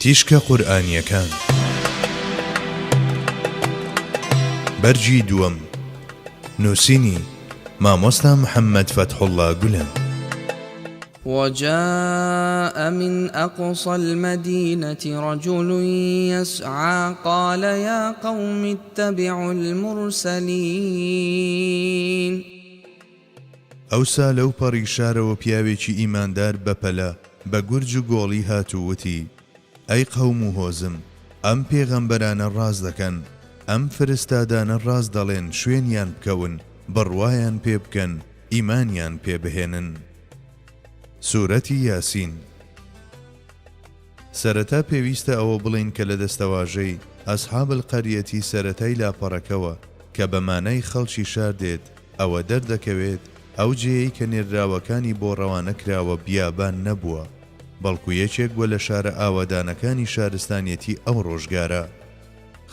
تیشکە قورئانیەکان بەرگی دووەم نووسینی مامۆستا محەممەد فەتحوڵڵا گولەن. وجاء من اقصی المدینة رجل یسعی قال یا قوم اتبعوا المرسلین. ئەوسا لەو پەڕی شارەوە پیاوێکی ئیماندار بە پەلە بە گورج و گۆڵی هات و وتی، ئەی قەوم و هۆزم، ئەم پێغەمبەرانە ڕاست دەکەن، ئەم فرستادانە ڕاست دەڵێن شوێنیان بکەون، بڕوایان پێ بکەن، ئیمانیان پێ بهێنن. سورەتی یاسین. سەرەتا پێویستە ئەوە بڵێین کە لە دەستەواژەی، اصحاب القریە، ی سەرەتای لاپەڕەکەوە کە بە مانای خەڵکی شار دێت، ئەوە دەردەکەوێت ئەو جێیەی کە نێردراوەکانی بۆ ڕەوانە کراوە بیابان نەبووە، بەڵکو یەکێک بووە لە شارە ئاوەدانەکانی شارستانیەتی ئەو ڕۆژگارە.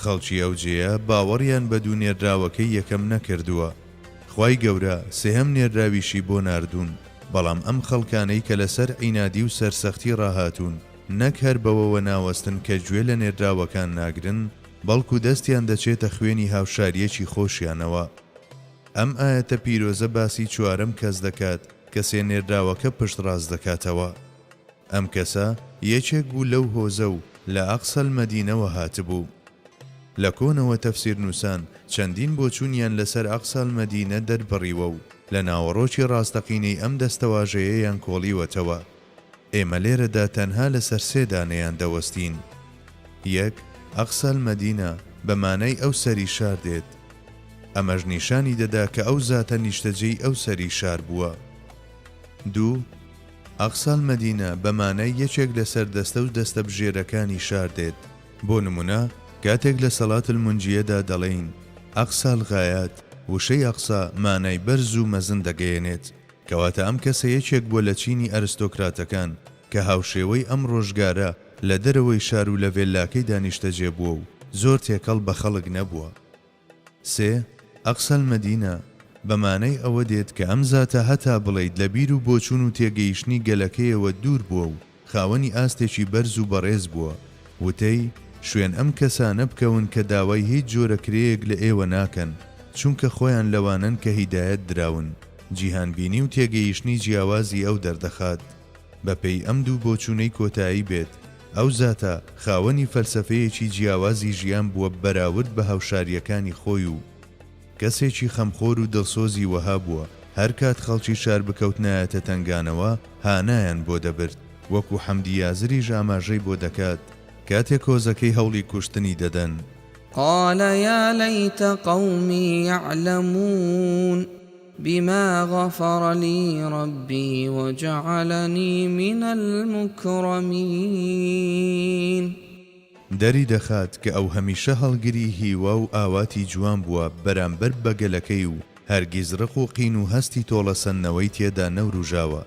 خەڵکی ئەو جێیە باوەڕیان بە دوو نێردراوەکەی یەکەم نەکردووە. خوای گەورە سێهەم نێردراویشی بۆ ناردوون، بەڵام ئەم خەڵکانەی کە لەسەر عینادی و سەرسەختی ڕاهاتوون نەک هەر بەوەوە ناوەستن کە گوێ لە نێردراوەکان ناگرن، بەڵکو دەستیان دەچێتە خوێنی هاوشاریەکی خۆشیانەوە. ئەم ئایەتە پیرۆزە باسی چوارەم کەس دەکات کە سێ نێردراوەکە پشتڕاست دەکاتەوە. ئەم کەسە یەکێک بوو لەو هۆزە و لە اقصی المدینەوە هاتبوو. لە کۆنەوە تەفسیرنووسان چەندین بۆچوونیان لەسەر اقصی المدینە دەربڕیوە و لە ناوەڕۆکی ڕاستەقینەی ئەم دەستەواژەیەیان کۆڵیوەتەوە. ئێمە لێرەدا تەنها لەسەر سێ دانەیان دەوەستین. یەک، اقصی المدینە بە مانای ئەو سەری شار دێت. ئەمەش نیشانی دەدا کە ئەو زاتە نیشتەجێی ئەو سەری شار بووە. دوو، اقصی المدینە بە مانای یەکێک لە سەردەستە و دەستەبژێرەکانی شار دێت. بۆ نموونە کاتێک لە صلاة المنجیە دا دەڵێین، اقصی الغایات، وشەی اقصی مانای بەرز و مەزن دەگەیەنێت. کەواتە ئەم کەسە یەکێک بووە لە چینی ئەرستۆکراتەکان کە هاوشێوەی ئەم ڕۆژگارە لە دەرەوەی شار و لە ڤێللاکەیدا نیشتەجێ بووە و زۆر تێکەڵ بە خەڵک نەبووە. سێ، اقصی المدینە، بە مانای ئەوە دێت کە ئەم زاتە هەتا بڵێیت لە بیر و بۆچوون و تێگەیشتنی گەلەکەیەوە دوور بووە و خاوەنی ئاستێکی بەرز و بەڕێز بووە، وتەی، شوێن ئەم کەسانە بکەون کە داوای هیچ جۆرە کرێیەک لە ئێوە ناکەن، چونکە خۆیان لەوانەن کە هیدایەت دراون، جیهانبینی و تێگەیشتنی جیاوازی ئەو دەردەخات. بەپێی ئەم دوو بۆچوونەی کۆتایی بێت، ئەو زاتە خاوەنی فەلسەفەیەکی جیاوازی ژیان بووە بەراورد بە هاوشارییەکانی خۆی و کەسێکی خەمخۆر و دڵسۆزی وەها بووە هەرکات خەڵکی شار بکەوتنایەتە تەنگانەوە هانایان بۆ دەبرد، وەکو حەمدی یازریش ئاماژەی بۆ دەکات کاتێک هۆزەکەی هەوڵی کوشتنی دەدەن. قال یا لیت قومی یعلمون بما غفر لی ربی وجعلنی من المکرمین. دەری دەخات کە ئەو هەمیشە هەڵگری هیوا و ئاواتی جوان بووە بەرامبەر بە گەلەکەی و هەرگیز ڕق و قین و هەستی تۆڵەسەندنەوەی تێدا نەوروژاوە.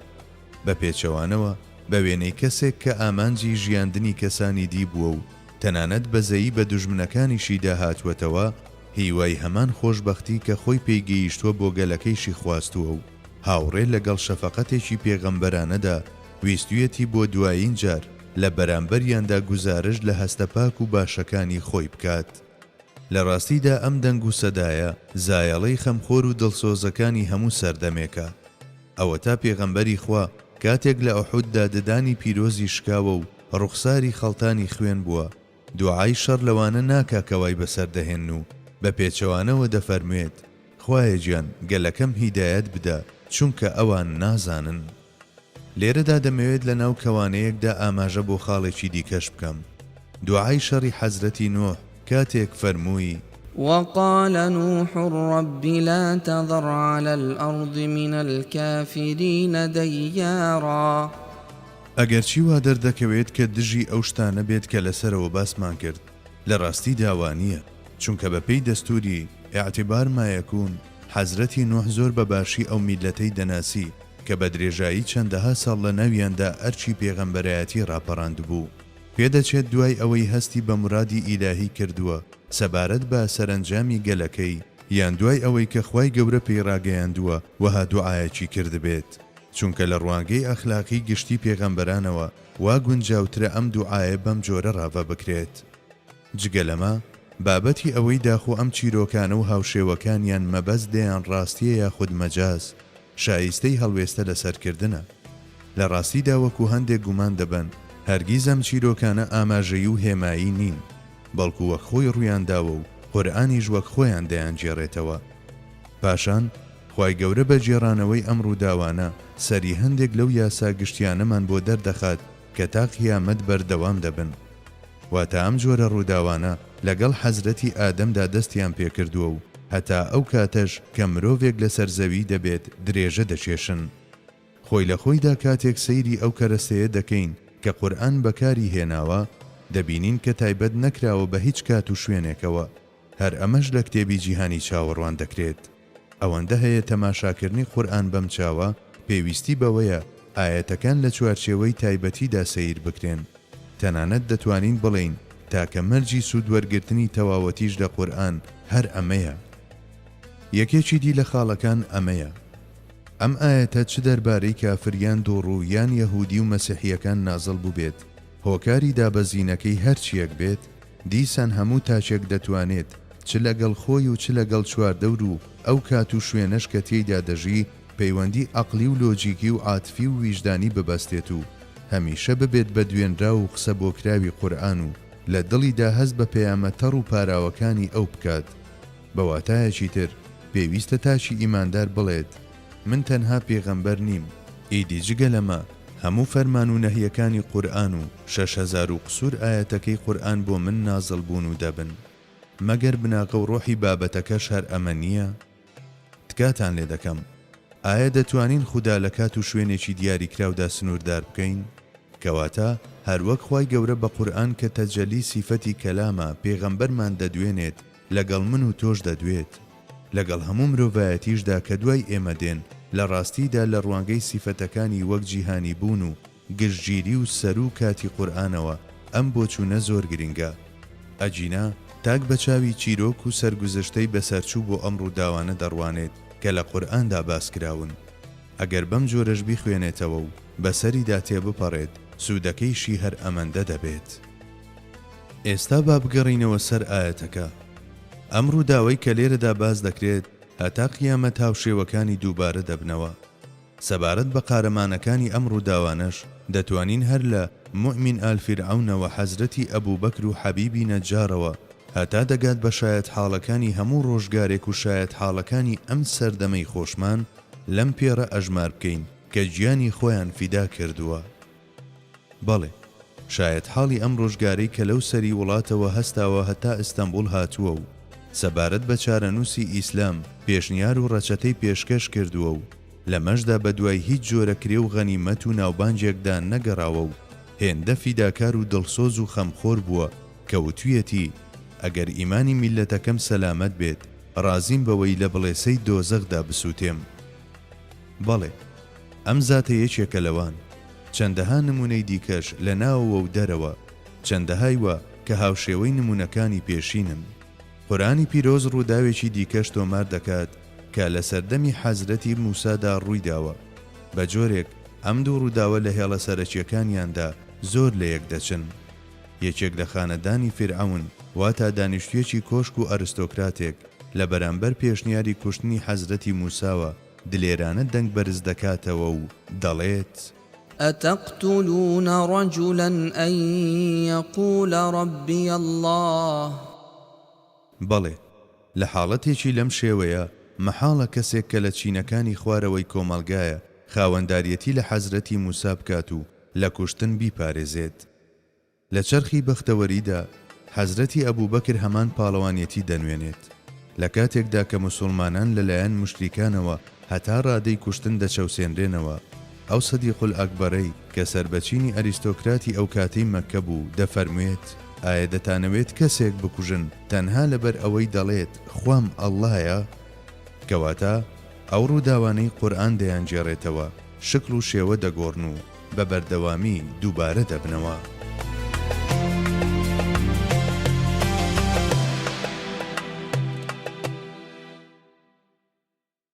بە پێچەوانەوە بە وێنەی کەسێک کە ئامانجی ژیاندنی کەسانی دی بووە و تەنانەت بەزەیی بە دوژمنەکانیشیدا هاتووەتەوە، هیوای هەمان خۆشبەختی کە خۆی پێی گەیشتووە بۆ گەلەکەیشی خواستووە و هاوڕێ لەگەڵ شەفەقەتێکی پێغەمبەرانەدا ویستویەتی بۆ دوایین جار لە بەرامبەریاندا گوزارشت لە هەستە پاک و باشەکانی خۆی بکات. لە ڕاستیدا ئەم دەنگ و سەدایە زایەڵەی خەمخۆر و دڵسۆزەکانی هەموو سەردەمێکە. ئەوەتا پێغەمبەری خوا کاتێک لە ئوحوددا ددانی پیرۆزی شکاوە و ڕوخساری خەڵتانی خوێن بووە، دوعای شەڕ لەوانە ناکا کە وای بەسەر دەهێنن و بە پێچەوانەوە دەفەرموێت، خوایە گیان گەلەکەم هیدایەت بدە چونکە ئەوان نازانن. لێرەدا دەمەوێت لە ناو کەوانەیەکدا ئاماژە بۆ خاڵێکی دیکەش بکەم. دوعای شەڕی حەزرەتی نوح کاتێک فەرمووی. وقال نوح رب لا تذر علی الارض من الکافرین دیارا. ئەگەرچی وا دەردەکەوێت کە دژی ئەو شتانە بێت کە لەسەرەوە باسمان کرد، لە ڕاستیدا وانییە، چونکە بە پێی دەستووری، اعتبار ما یکون، حەزرەتی نوح زۆر بە باشی ئەو میللەتەی دەناسی کە بە درێژایی چەندەها ساڵ لە ناویاندا ئەرکی پێغەمبەرایەتی ڕاپەڕاندبوو. پێدەچێت دوای ئەوەی هەستی بە مورادی ئیلاهی کردووە سەبارەت بە سەرەنجامی گەلەکەی، یان دوای ئەوەی کە خوای گەورە پێی ڕاگەیاندووە وەها دوعایەکی کردبێت. چونکە لە ڕوانگەی ئەخلاقی گشتی پێغەمبەرانەوە وا گونجاوترە ئەم دوعایە بەم جۆرە ڕاڤە بکرێت. جگە لەمە، بابەتی ئەوەی داخۆ ئەم چیرۆکانە و هاوشێوەکانیان مەبەست لێیان ڕاستییە یاخود مەجاز، شایستەی هەڵوێستە لەسەر کردنە. لە ڕاستیدا وەکو هەندێک گومان دەبەن، هەرگیز ئەم چیرۆکانە ئاماژەیی و هێمایی نین، بەڵکو وەک خۆی ڕوویان داوە و قورئانیش وەک خۆیان دەیانگێڕێتەوە. پاشان، خوای گەورە بە گێڕانەوەی ئەم ڕووداوانە، سەری هەندێک لەو یاسا گشتیانەمان بۆ دەردەخات کە تا قیامەت بەردەوام دەبن. واتە ئەم جۆرە ڕووداوانە لەگەڵ حەزرەتی ئادەمدا دەستیان پێکردووە و هەتا ئەو کاتەش کە مرۆڤێک لەسەر زەوی دەبێت درێژە دەکێشن. خۆی لە خۆیدا کاتێک سەیری ئەو کەرەستەیە دەکەین کە قورئان بەکاری هێناوە، دەبینین کە تایبەت نەکراوە بە هیچ کات و شوێنێکەوە. هەر ئەمەش لە کتێبی جیهانی چاوەڕوان دەکرێت. ئەوەندە هەیە تەماشاکردنی قورئان بەم چاوە پێویستی بەوەیە ئایەتەکان لە چوارچێوەی تایبەتیدا سەیر بکرێن. تەنانەت دەتوانین بڵێین تاکە مەرجی سوودوەرگرتنی تەواوەتیش لە قورئان هەر ئەمەیە. یەکێکی دی لە خاڵەکان ئەمەیە. ئەم ئایەتە چ دەربارەی کافر یان دووڕوو یان یەهودی و مەسیحییەکان نازڵ بووبێت، هۆکاری دابەزینەکەی هەر چییەک بێت، دیسان هەموو تاکێک دەتوانێت چ لەگەڵ خۆی و چ لەگەڵ چواردەور و ئەو کات و شوێنەش کە تێیدا دەژی پەیوەندی عەقڵی و لۆجیکی و عاتفی و ویژدانی ببەستێت و هەمیشە ببێت بە دوێنراو و قسە بۆکراوی قورئان و لە دڵیدا هەست بە پەیامە تەڕ و پاراوەکانی ئەو بکات. بە واتایەکی تر پێویستە تاکی ئیماندار بڵێت، من تەنها پێغەمبەر نیم، ئیدی جگە لەمە هەموو فەرمان و نەهیەکانی قورئان و 6000 و قسور ئایەتەکەی قورئان بۆ من نازڵ بوون و دەبن. مەگەر بناغە و ڕۆحی بابەتەکەش هەر ئەمە نییە؟ تکاتان لێ دەکەم، ئایا دەتوانین خودا لە کات و شوێنێکی دیاریکراودا سنووردار بکەین؟ کەواتە هەروەک خوای گەورە بە قورئان کە تەجەلی سیفەتی کەلامە پێغەمبەرمان دەدوێنێت، لەگەڵ من و تۆش دەدوێت. لەگەڵ هەموو مرۆڤایەتیشدا کە دوای ئێمە دێن، لە ڕاستیدا لە ڕوانگەی سیفەتەکانی وەک جیهانیبوون و گشتگیری و سەروو کاتی قورئانەوە ئەم بۆچوونە زۆر گرنگە. ئەگینا تاک بە چاوی چیرۆک و سەرگوزشتەی بەسەرچوو بۆ ئەم ڕووداوانە دەڕوانێت کە لە قورئاندا باسکراون. ئەگەر بەم جۆرەش بیخوێنێتەوە و بەسەریدا تێبپەڕێت سوودەکەیشی هەر ئەمەندە دەبێت. ئێستا با بگەڕێینەوە سەر ئایەتەکە. ئەم ڕووداوەی کە لێرەدا باس دەکرێت هەتا قیامەت هاوشێوەکانی دووبارە دەبنەوە. سەبارەت بە قارەمانەکانی ئەم ڕووداوانەش دەتوانین هەر لە، موئمین ئال فیرعەونەوە حەزرەتی ئەبوبەکر و حەبیبی نەجارەوە هەتا دەگات بە شایەتحاڵەکانی هەموو ڕۆژگارێک و شایەتحاڵەکانی ئەم سەردەمەی خۆشمان لەم پێڕە ئەژمار بکەین کە گیانی خۆیان فیدا کردووە. بەڵێ، شایەتحاڵی ئەم ڕۆژگارەی کە لەو سەری وڵاتەوە هەستاوە هەتا ئیستەنبوڵ هاتووە و سەبارەت بە چارەنووسی ئیسلام پێشنیار و ڕەچەتەی پێشکەش کردووە و لەمەشدا بەدوای هیچ جۆرە کرێ و غەنیمەت و ناوبانگێکدا نەگەڕاوە و هێندە فیداکار و دڵسۆز و خەمخۆر بووە کە وتویەتی ئەگەر ئیمانی میللەتەکەم سەلامەت بێت ڕازیم بەوەی لە بڵێسەی دۆزەخدا بسووتێم. بەڵێ، ئەم زاتە یەکێکە لەوان. چەندەها نموونەی دیکەش لە ناوەوە و دەرەوە، چەندەهای وا کە هاوشێوەی نموونەکانی پێشینن. قورئانی پیرۆز ڕووداوێکی دیکەش تۆمار دەکات کە لە سەردەمی حەزرەتی موسادا ڕوویداوە. بە جۆرێک ئەم دوو ڕووداوە لە هێڵە سەرەکییەکانیاندا زۆر لە یەک دەچن. یەکێک لە خانەدانی فیرعەون، واتا دانیشتوویەکی کۆشک و ئەرستۆکراتێک، لە بەرامبەر پێشنیاری کوشتنی حەزرەتی موساوە دلێرانە دەنگ بەرز دەکاتەوە و دەڵێت. أتقتلون رجلا أن يقول ربی اللە. بەڵێ، لە حاڵەتێکی لەم شێوەیە مەحاڵە کەسێک کە لە چینەکانی خوارەوەی کۆمەڵگایە خاوەنداریەتی لە حەزرەتی موسا بکات و لە کوشتن بیپارێزێت. لە چەرخی بەختەوەریدا حەزرەتی ئەبوبەکر هەمان پاڵەوانیەتی دەنوێنێت، لە کاتێکدا کە موسوڵمانان لە لایەن موشریکانەوە هەتا ڕادەی کوشتن دەچەوسێنرێنەوە، ئەو سەدیقولئەکبەرەی کە سەر بە چینی ئەریستۆکراتی ئەوکاتەی مەککە بوو دەفەرموێت، ئایا دەتانەوێت کەسێک بکوژن تەنها لەبەر ئەوەی دەڵێت خوام ئەڵڵایە؟ کەواتە ئەو ڕووداوانەی قورئان دەیانگێڕێتەوە شکڵ و شێوە دەگۆڕن و بە بەردەوامی دووبارە دەبنەوە.